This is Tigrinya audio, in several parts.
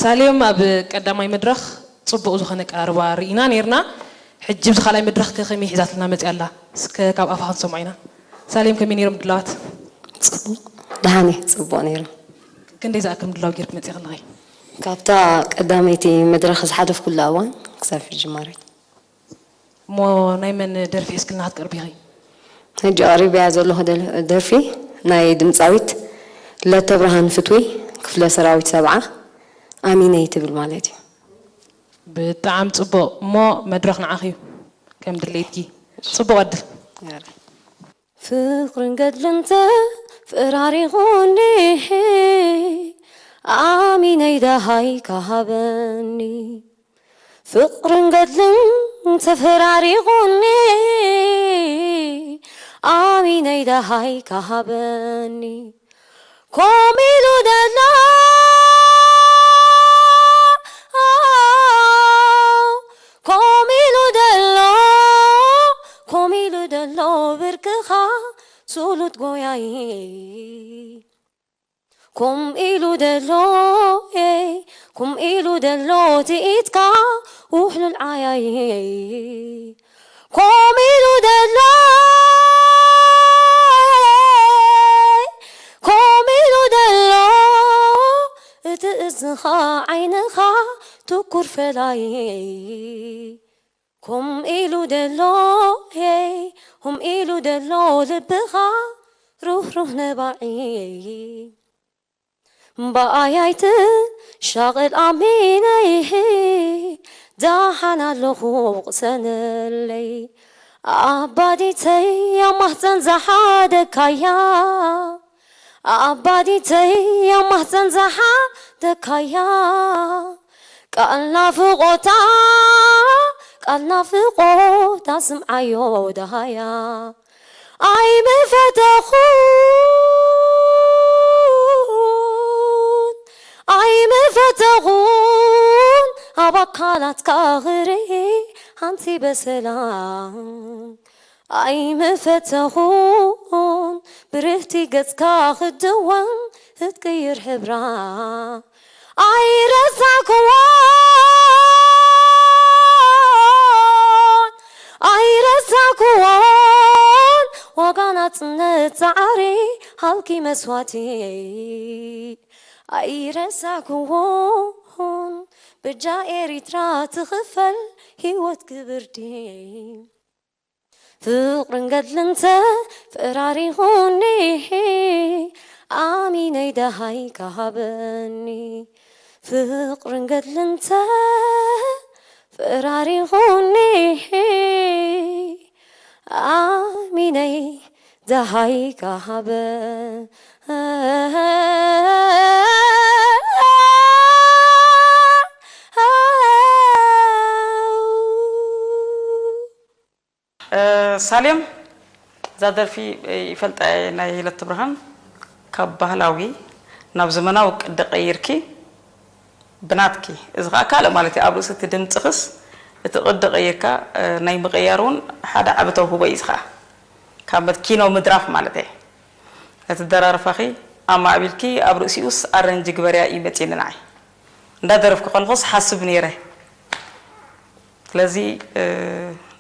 ሳሌም ኣብ ቀዳማይ መድረኽ ጽቡቕ ዝኾነ ኣቀራርባ ርኢና ነይርና። ሕጂ ብቲ ካልኣይ መድረኽ ከ ከመይ ሒዛትልና መጺኣ ኣላ? እስከ ካብ ኣፋ ክንሰምዖ ኢና። ሳሌም ከመይ ነይሮም ድላዋት? ጽቡቕ። ደሓን እየ፣ ጽቡቕ ነይሩ። ክንደይ ዝኣክል ምድላው ጌርክ መጺእኺ ኣለኺ? ካብታ ቀዳመይቲ መድረኽ ዝሓለፍኩላ እዋን ክሳብ ሕጂ ማለት። እሞ ናይ መን ደርፊ ሒዝክልና ክትቀርቢ ኢኺ? ሕጂ ኣቕሪበያ ዘለኹ ደል- ደርፊ ናይ ድምፃዊት ለተብርሃን ፍትዊ ክፍለ ሰራዊት ሰብዓ ኣሚነይ ትብል ማለት እዩ። ብጣዕሚ ጽቡቕ። እሞ መድረኽ ንዓኺ እዩ ከም ድሌትኪ። ጽቡቕ ዕድል። ፍቕርን ገድልን ተፈራሪቑኒ ኣሚነይ ደሃይ ካሃበኒ ፍቕርን ገድልን ተፈራሪቑኒ ኣሚነይ ደሃይ ካሃበኒ ኮሚሉ ደሎ ኮሚሉ ደሎ ኮሚሉ ደሎ ብርክኻ ሱሉት ጎያይ ኩም ኢሉ ደሎ ኩም ኢሉ ደሎ ትኢትካ ውሕሉል ዓያይ ኮም ኢሉ ደሎ ኮም ኢሉ ደሎ እቲ እዝኻ ዓይንኻ ትኩር ፈላይ ኮም ኢሉ ደሎ ሄይ ኮም ኢሉ ደሎ ልብኻ ሩህሩህ ነባዒ እምበኣይ ኣይትሻቐል ኣሚነይ ደሓን ኣለኹ ቅሰነለይ ኣባዲተይ ኣብ ማህፀን ዝሓደግካያ ኣባዲተይ ኣብ ማህፀን ዝሓደግካያ ቃል ናፍቖታ ቃል ናፍቖታ ስምዓዮ ደሃያ ኣይምፈተኹን ኣይምፈተኹን ኣብ ኣካላትካ ክርኢ ሓንቲ በሰላ ኣይምፈተኹን ብርህቲ ገጽካ ክድወን ክትቅይር ሕብራ ኣይረሳዕኩዎን ኣይረሳዕኩዎን ዋጋ ናጽነት ጻዕሪ ሃልኪ መስዋቲ ኣይረሳዕኩዎን ብጃ ኤሪትራ ትኽፈል ህይወት ክብርቲ ፍቕርን ገድልን ተፈራሪኹኒ ኣሚነይ ደሃይ ካሃበኒ ፍቕርን ገድልን ተፈራሪኹኒ ኣሚነይ ደሃይ ካሃበ ሳሌም እዛ ደርፊ ይፈልጣ እየ ናይ ሂለት ብርሃን ካብ ባህላዊ ናብ ዘመናዊ ቅዲ ቀይርኪ ብናትኪ እዚ ከዓ ካልእ ማለት እዩ ኣብ ርእሲ እቲ ድምፅኽስ እቲ ቅዲ ቀይርካ ናይ ምቅያር እውን ሓደ ዓቢ ተውህቦ እዩ እዚ ከዓ ካብ ኪኖ ምድራፍ ማለት እየ እቲ ደራርፋኺ ኣማዕቢልኪ ኣብ ርእሲኡስ ኣረንጂ ግበርያ እዩ መፂኒ ንዓይ እንዳደረፍኩ ከለኹስ ሓስብ ነይረ ስለዚ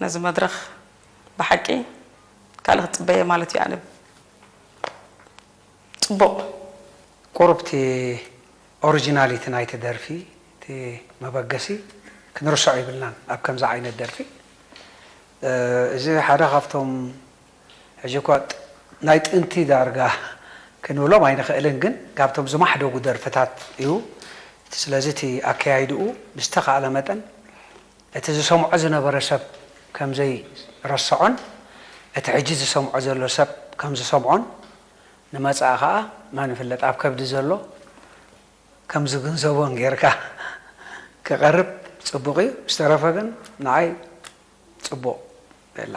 ነዚ መድረኽ ብሓቂ ካልእ ክትፅበየ ማለት እዩ ኣነ ፅቡቕ ቁሩብ እቲ ኦሪጂናሊቲ ናይቲ ደርፊ እቲ መበገሲ ክንርስዖ ይብልናን ኣብ ከምዚ ዓይነት ደርፊ እዚ ሓደ ካብቶም ሕጂ እኳ ናይ ጥንቲ ዳርጋ ክንብሎም ኣይንኽእልን ግን ካብቶም ዝማሕደጉ ደርፍታት እዩ ስለዚ እቲ ኣከያይድኡ ብዝተኻእለ መጠን እቲ ዝሰምዖ ዝነበረ ሰብ ከምዘይረስዖን እቲ ሕጂ ዝሰምዖ ዘሎ ሰብ ከምዝሰምዖን ንመጻኢ ከኣ መን ይፍለጥ ኣብ ከብዲ ዘሎ ከም ዝግንዘቦን ጌርካ ክቐርብ ጽቡቕ እዩ። ዝተረፈ ግን ንዓይ ጽቡቕ የላ።